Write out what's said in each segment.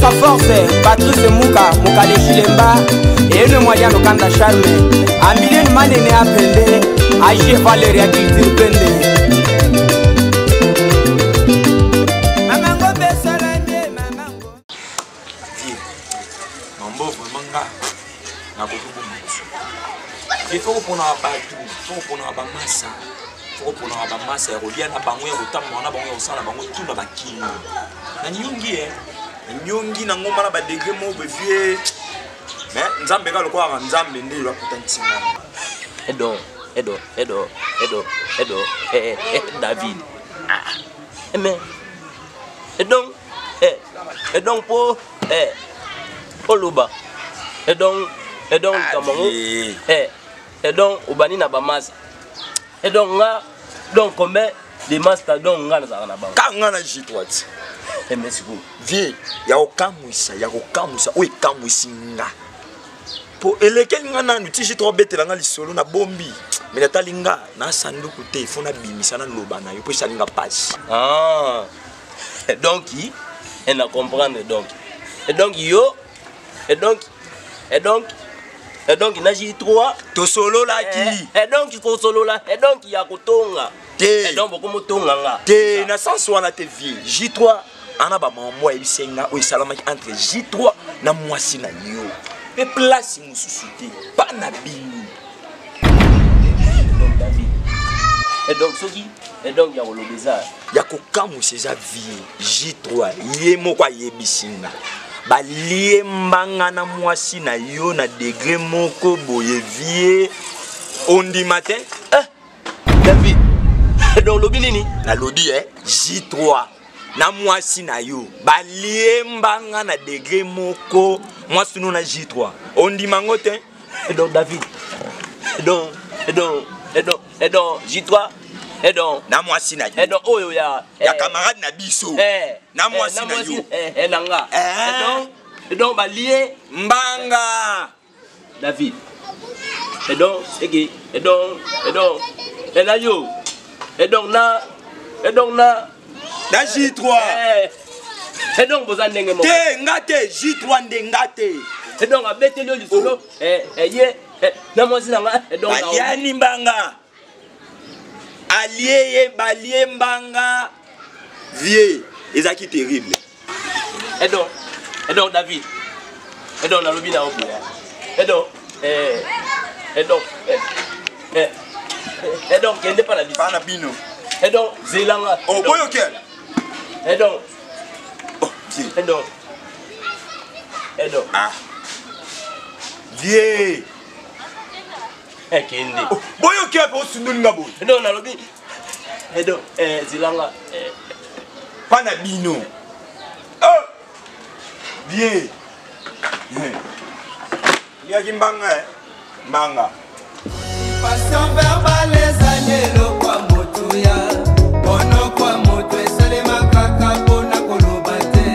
Extra Force, Patrice Muka, Mukale Chilemba, Ene Mwaliano Kanda Charme, Ambilene Manene Apende, AG Valeria Culture Pende. Mambo vraiment nga nakoki koboma biso. Il faut kopona bato, il faut kopona bamasa. Faut koponaka bamasa ya kolia na bango ya kotambola na bango ya kosala na bango tu na bakingo na niongi e na niongi na ngomba na badegre moko boye vie mais nzambe kaka lokolaka nzambe nde elo akutanisi ngai. Edo, edo, edo, edo, edo, eh, eh, David. Ah, mais, et donc, eh, et donc, po, eh, oloba. Et donc, et donc, likambo yango, eh, et donc, obandi na bamasa. Et donc nga donc combien de master donc nga nazalaka na bango. Ka nga na J3 ti. Eh mais sikoyo. Vie ya kokamwisa ya kokamwisa oyo ekamwisi nga. Po elekeli nga nanu ti J3 obetela nga lisolo na bombi. Mais natali nga na sanduku te, il faut nabimisa naloba na yo po esali nga pasi. Ah. Donc, et na comprendre donc. Et donc yo et donc et donc et donc na J3 tosololaki. Eh, et donc kosolola et donc ya kotonga te et donc bokomotonga nga te na sens wana te vie J3 ana ba mambo ayebisi nga oyo esalamaki entre J3 na mwasi na yo pe place mosusu te pa na bino. Donc David et donc soki et donc ya koloba eza ya kokamwisa eza vie J3 ye moko ayebisi nga balie mbanga na mwasi na yo na degré moko boye vie ondima te. Eh, David donc lobi nini? Nalobi eh, J3 na mwasi na yo balie mbanga na degré moko mwasi no na J3 ondima ngo te. Et donc David et donc et donc et donc et donc J3 et donc na mwasi na yo et donc oyo ya ya camarade na biso eh, na eh, mwasi na na mwasi, yo. eh, eh, na nga. Eh. Et donc, et donc balie mbanga David et donc c'est que et donc et donc et na yo et donc na et donc na na J3 eh, et donc boza ndenge moko te nga te J3 nde nga te et donc abeteli yo lisolo Oh. eh, eh, ye eh, na mwasi na nga et donc na baliani mbanga alie ye balie mbanga vie ezalaki terrible. Et donc, et donc David, et donc nalobi na yo boye. Et donc, eh, et donc, eh, eh, et donc kende pa na biso. Pa na bino. Et donc zelanga. Oh, boyo kel. Et donc. Oh, Dieu. Et donc. Et donc. Ah. Dieu. Eh, kende. Oh, boyo kel po sundoli nga boye. Et donc nalobi. Et donc, eh, zelanga. Eh. Pa na bino. Oh. Dieu. Liaki mbanga, eh. Mbanga. Passion verbale ezali eloko ya motuya. Monoko ya moto esalema kaka mpona koloba te.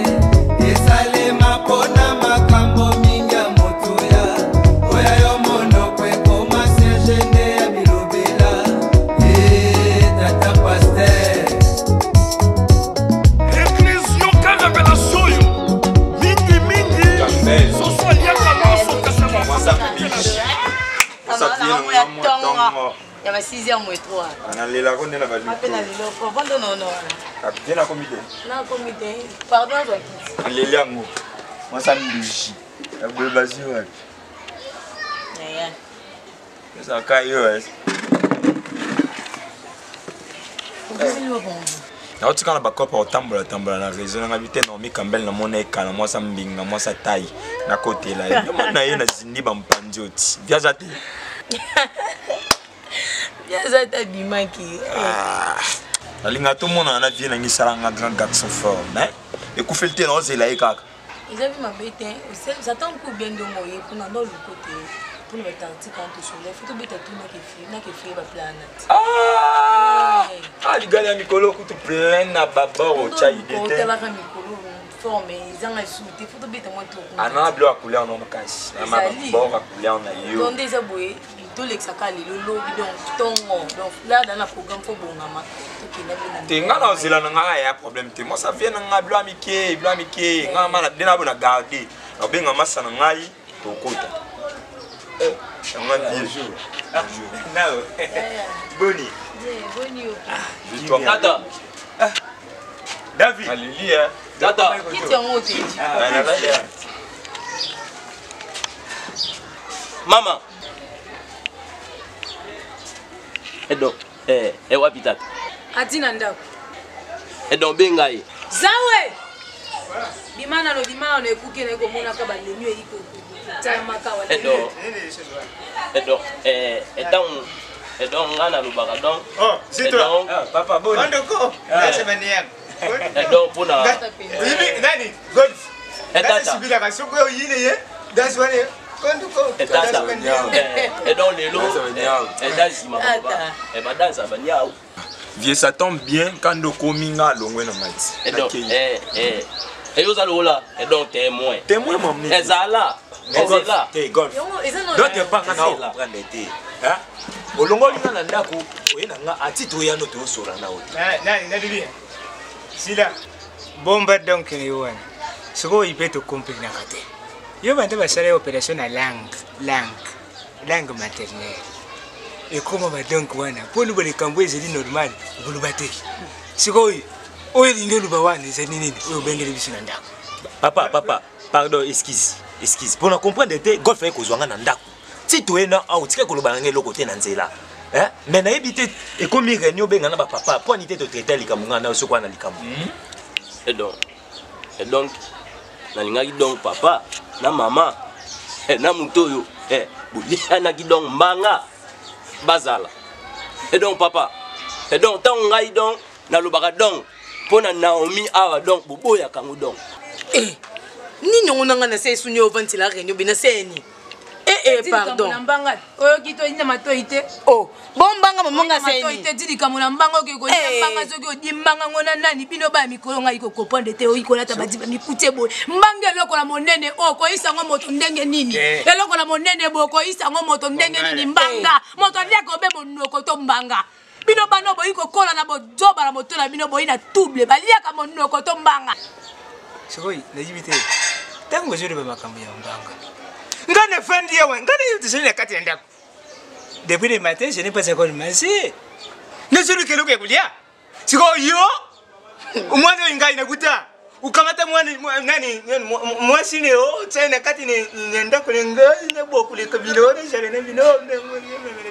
Esalema mpona makambo mingi ya motuya. Oya yo monoko ekoma siège nde ya bilobela. Eh, tata pasteur. Église yoka révélation yo. Mingi mingi. Amen. Soso aliaka nyonso kasi Mwasa biche. Mwasa Sama, bien, na mwa mwa tongo. tongo. Ya ba 6 heures moins 3. Analela ko nde na ba Ape na liloko, vando nono wana. Capitaine akomi te. Na komi te. Pardon, azwa kiti. Aleli yango. Mwasa mbishi. Ya boye bazwi wapi? Yaya. Ezalaka yo, eh. Naotika na bakopa kotambola tambola na réseau nanga bi te Naomi Campbell na mona ekana mwasa mbinga mwasa tai nakotela ye. Yo mona ye na zindi ba mpanzi oti. Viaza te. Viaza te abimaki. Ah. Nalinga tomonana na vie nangi esalanga grand garçon fort, mais ekufeli te naozela ye kaka. Eza bi mabe te, ça tombe bien ndongo ye mpona ndo luko te. Mpona batanti quand tosola, faut tobeta tu nakefi ba planète. Ah! Ah, ligali ya mikolo kutu plein na babord otya idée te. Otalaka mikolo forme ezanga lisusu te, faut tobeta mwa tour. Ana biloko ya couleur no makasi. Ana Ezali. babord ya couleur na yo. Donc nde eza boye, tolekisaka lelo lobi, donc ntongo. Donc là, dans la programme, faut bongama. okenda mpe Te, nga na ozela na ngai ya problème te. Moi, ça vient na ngai bilo ya mike, bilo ya mike. Nga ma na nde na garde. Nabenga masa na ngai tokota. Yanga vie. Nao. Boni. Boni yo? Tata. David. Alléluia. Tata. Kiti yango oteji. Mama. Edo, eh, eh wapi tata? Adi na ndako. Edo benga ye. Zawe! Bima nano, bima nano ekuke na ekomonaka balemi eyi kotalamaka wa. Edo. Edo, eh, etango edo nga nalobaka donc. Oh, c'est toi. Ah, papa boni. Ondoko. Edo mpona Oyebi nani? Golf. Tata. Sibilaka soki oyini ye, danse wana Tata. Edo lelo eza nsima badansa baniau. Vieux, ça tombe bien quand okomi, nga alongwe na ngai. Edo, eyo oza lokola edo témoin. Témoin mamni. Ezala. Ezela. Te, golf. Donc epa nga na comprendre te. Olongoli nga na ndako, oye na nga ati toyano toyosola na yo te. Nani nalibia? Sila. Bomba donc ni wana. Sikoyo mpe tokomprenaka te. Yo banda basala opération na langue, langue, langue maternelle. Ekoma badonk wana mpo loba likambo ezali normal okoloba te. Sikoyo oyo elingi oloba wana ezali nini oyo obengeli biso na ndako? Papa, papa, pardon, excuse, excuse. Mpona comprendre te, golf aye kozwa nga na ndako ti toye na awa, otika koloba na ngai eloko te na nzela. Mais nayebi te ekomi réunion obenga na bapapa mpo ani te totraite likambo ngai na yo soki wana likambo. Edo, et donc nalingaki donc papa na mama na moto oyo bolianaki donc mbanga bazala. Et donc papa, et donc ntango ngai donc nalobaka donc mpo na Naomi awa donc boboyaka yango donc. Nini yango nanga na se esuni oyo ovandisela réunion be na se eni? Eh, pardon. Na mbanga oyoki to ina matoi te. Oh, bombanga mamonga matoi te, di likambo na mbanga okoki kolia mbanga soki odi mbanga ngo na nani bino baya mikolo ngai kokomprendre te oyi kolata badiba mikute boye mbanga eloko na monene oyo koyisa ngo moto ndenge nini? Eloko na monene boye koyisa ngo moto ndenge nini? Mbanga moto aliaka obe monoko to mbanga bino bana boyi kokola na bozoba na moto na bino boyi na tuble baliaka monoko to mbanga. Sikoyo nayebi te ntango ozoloba makambo ya mbanga, nga nafandi awa, nga nayebi tozali na kati ya ndako depuis le matin, je n'ai pas encore mangé, nazoluka eloko ya kolia. Sikoyo yo mwana oyo ngai nakuta ukamata mwana nani mwasi ne otia na kati na ndako na ngai nabokuleka bino nazala na bino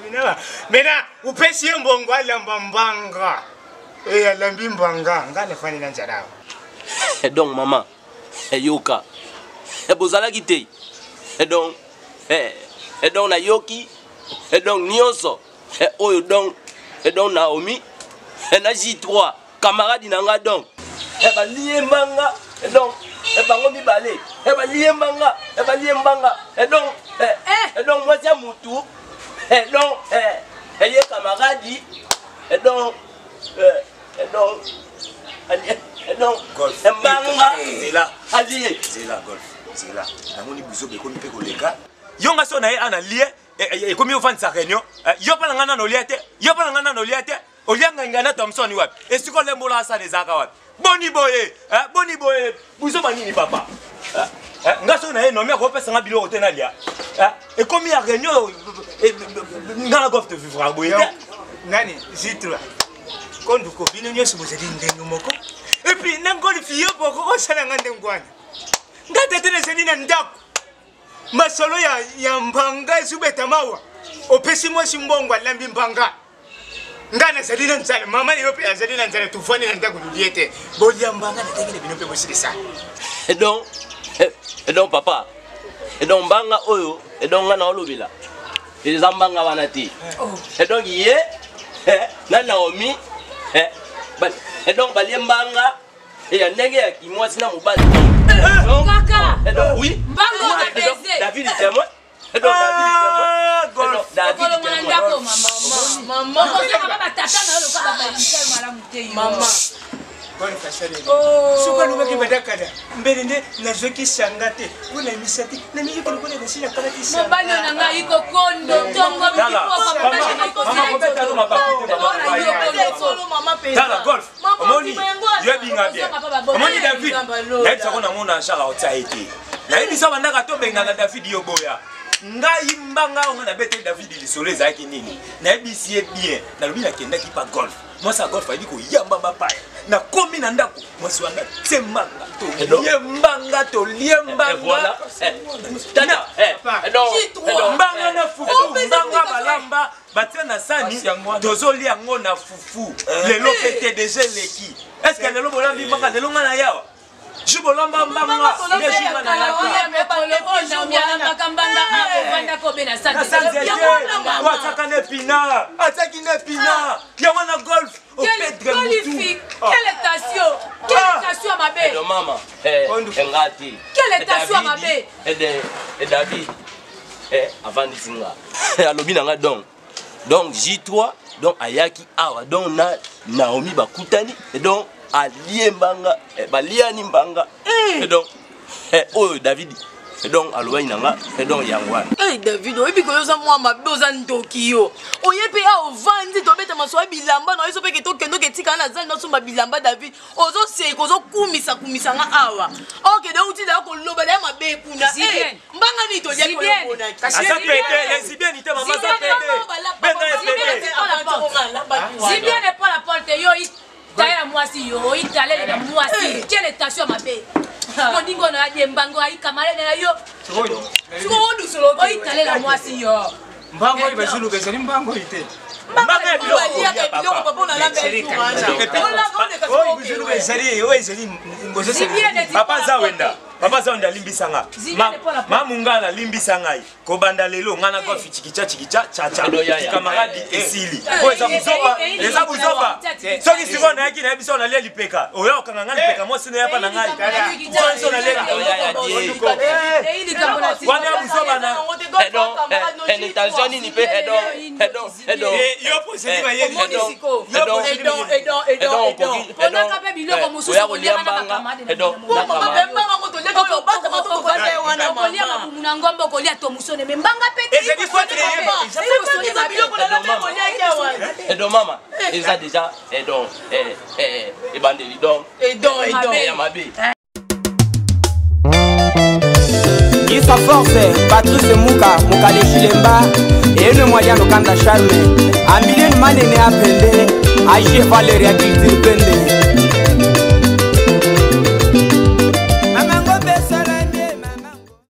bino mena upesi ye mbongo alamba mbanga, alambi mbanga, ngai nafandi na nzala awa. Donc mama, yoka, bozalaki te. Donc donc nayoki donc nyonso oyo donc donc Naomi na J3 camarade na nga donc balie mbanga donc bango mibale balie mbanga, balie mbanga donc donc mwasi ya mutu donc ye camarade donc donc donc mbanga alie. Zela, golf, zela, namoni biso bekomi mpe koleka yo nga so na ye ana lie ekomi ofandisa réunion yo mpa na ngai nano olia te, yo mpa na ngai nano olia te, olia ngai ngai na Thomson wapi esika olembola asala ezalaka wapi? Boni boye, boni boye, buzoba nini papa? Nga so na ye nomi akopesa nga biloko te nalia, ekomi ya réunion nga na golf te vivra boye te. Nani zitra konduko bino nyonso bozali ndenge moko et puis na ngolifi yo boko osala nga ndenge wana, nga tete nazali na ndako masolo ya mbanga ezobeta mawa, opesi mwasi mbongo alambi mbanga, nga nazali na nzala, mama na yo mpe azali na nzala, tofandi na ndako tolie te, bolia mbanga na ndenge na bino mpe bosilisa. Donc papa, donc mbanga oyo donc nga na olobela eza mbanga wana te. Donc ye na Naomi donc balie mbanga ya ndenge ya kimwasi na mobali. Kaka. Oui. Mbanga oyo baiser. David témoin. Donc David témoin. Donc David Okolongola témoin. ndako mama. Okozonga batata na yo lokola babalisa malamu te yo. Mama. Golf asaleli soki alobaki badakada mbele nde nazwaki sanga te mpo na misa te namiyiki lokola nasi nakalaki mobali oyo na ngai kokondo ntongo tala golf omoni yo ebinga bien omoni david nayebisako namona jacques aotia ye te nayebisa bandaka tobengana david yo boya ngai mbanga oyo ngai nabeteli david lisolo ezalaki nini nayebisi ye bien nalobi nakendaki pa golf mwasi ya golf ayebi koyamba bapaya nakomi na ndako mwasi wana tie mbanga tolie mbanga tolie mbanga mbanga na fufu mbanga balamba batia na sani tozolia yango na fufu lelo mpe te deja eleki estce lelo bolambi mbanga lelo ngai na yawa ju bolamba mbanga nde ju nga nayaka mbanga akofanda kobe na sanze atiaka na epinard atiaki na epinard yango na golf opedre mutu quelle tension quelle tension ya mabe mama nga te quelle tension ya mabe david avandisi nga alobi na nga donc donc j3 donc ayaki awa donc na naomi bakutani donc alie mbanga eh, baliani mbanga eh. donc eh, oyo david donc alobaki na nga donc yango wana hey, david oyebi koyo oza mwa mabe oza ndoki yo oye mpe awa ovandi tobeta masolo ya bilamba na yo so mpe ke tokende oketikala na zali nasomba bilamba david ozoseka ozokumisa kumisa nga awa okende outi daya koloba daya mabe kuna eh, mbanga nini toliaki oyomonaki aza pede lesbienne te mama aza pede benga ye pede zibiene mpo la porte yo taya mwasi yo oitalele na mwasi eh. quelle tension mabe moningo na adie mbango aikamalene na yo oitalela mwasi yo mbango oyo bazoluka ezali mbango oyo te mbanga ya biloko papa oyo ezali oyo ezali papa zawenda papa zawenda alimbisa nga mamungala alimbisa ngai kobanda lelo ngai na golf chikicha chikicha chacha kamaradi esili oyo eza buzoba eza buzoba soki sikoyo nayaki nayebi so nalia lipeka oya okanga ngai lipeka mwasi noya pa na ngai so nalia wana ya buzoba na intention nini mpe yo poseli bayeli ponaka mpe biloko mosusu oya kolia mbanga okolia mabumu na ngombe okolia tomusone me mbanga mpe edo mama eza deja edon ebandeli donc ya mabe Isa Force, Patrice Muka, Mukaleshi Lemba, Ene Mwaliano Kanda Charme, Ambilene Manene Apende, Agie Valeria Culture Pende.